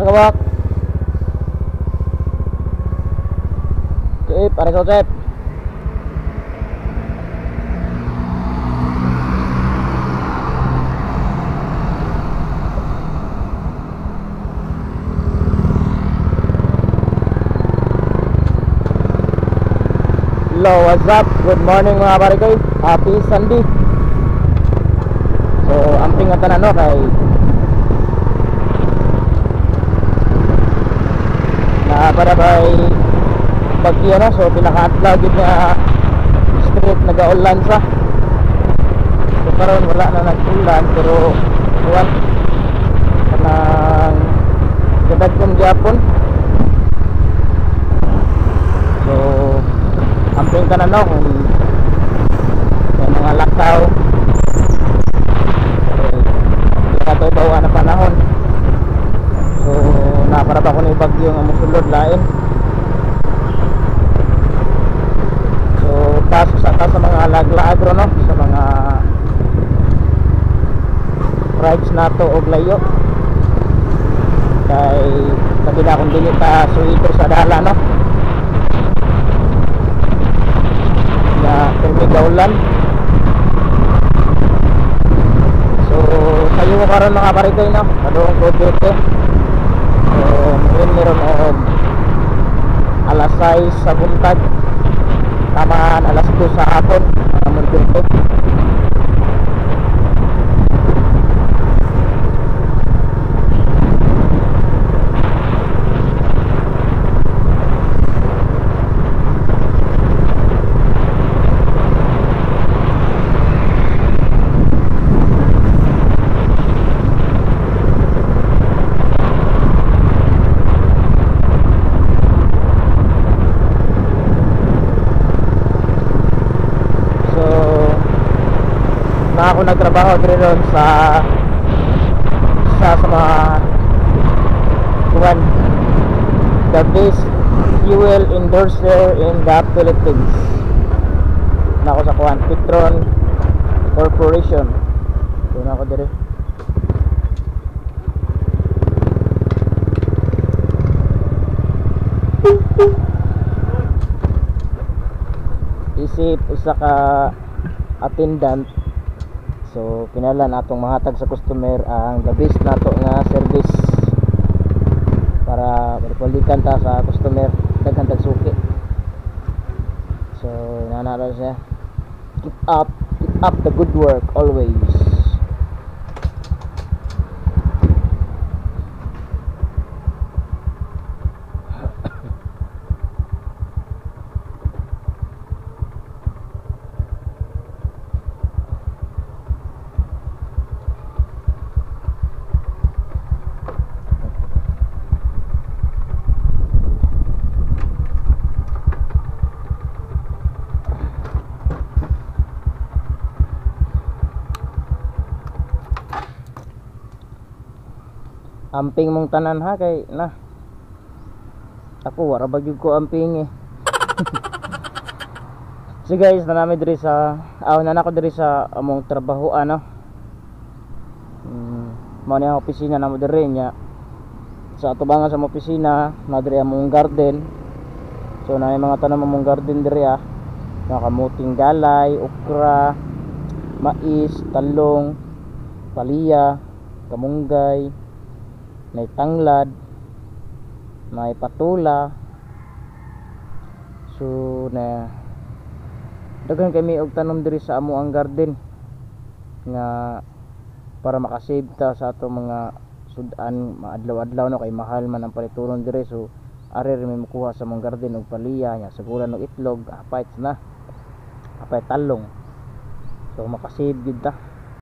Kabak. Cip, ada Cip. Hello, what's up? Good morning mga parikoy. Happy Sunday. So, amping ang tanan no kay na para bay bagyo no. So, pinaka-adlaw gid nga street nagaulan sa. So, karon wala na nag-ulan pero kuan kanang gadagkong gyapon. So, amping tanan no kung may mga lakaw. So, ito bawa na panahon. So, napara ba ko ni bagyo nga mosulod lain. So, paso sa ta sa mga laglaag ro no, sa mga rides nato og layo. Kay labi na kung dili ta suito sa dala no. Na pirmi gaulan. So, sayo ko karon mga parikoy no, padung ko dito. So, ngayon meron og alas 6 sa buntag. Tamaan alas 2 sa hapon among dito. Ako nagtrabaho diri ron sa mga kuan, the best fuel endorser in the Philippines. Na ako sa kuan Petron Corporation. So na ako diri. Isip usa ka attendant. So pinalan atong mahatag sa customer ang the best nato nga service para balikan ta sa customer daghan tag suki. So nanara siya, keep up the good work always. Amping mong tanan ha kay na. Ako wara ba gyud ko amping eh. So guys, nanami diri sa nanako diri sa among trabaho ano. Mao ni ang opisina namo diri nya. Sa atubangan sa among opisina, na diri among garden. So na mga tanom among garden diri ah. Mga kamuting galay, okra, mais, talong, palya, kamunggay, may tanglad, may patula. So na daghan kami og tanom diri sa amo ang garden nga para makasave ta sa ato mga sudan maadlaw-adlaw no kay mahal man ang palituron diri. So ari ra may makuha sa among garden og palya nya, siguran og itlog, apay na, apay talong. So makasave gyud ta.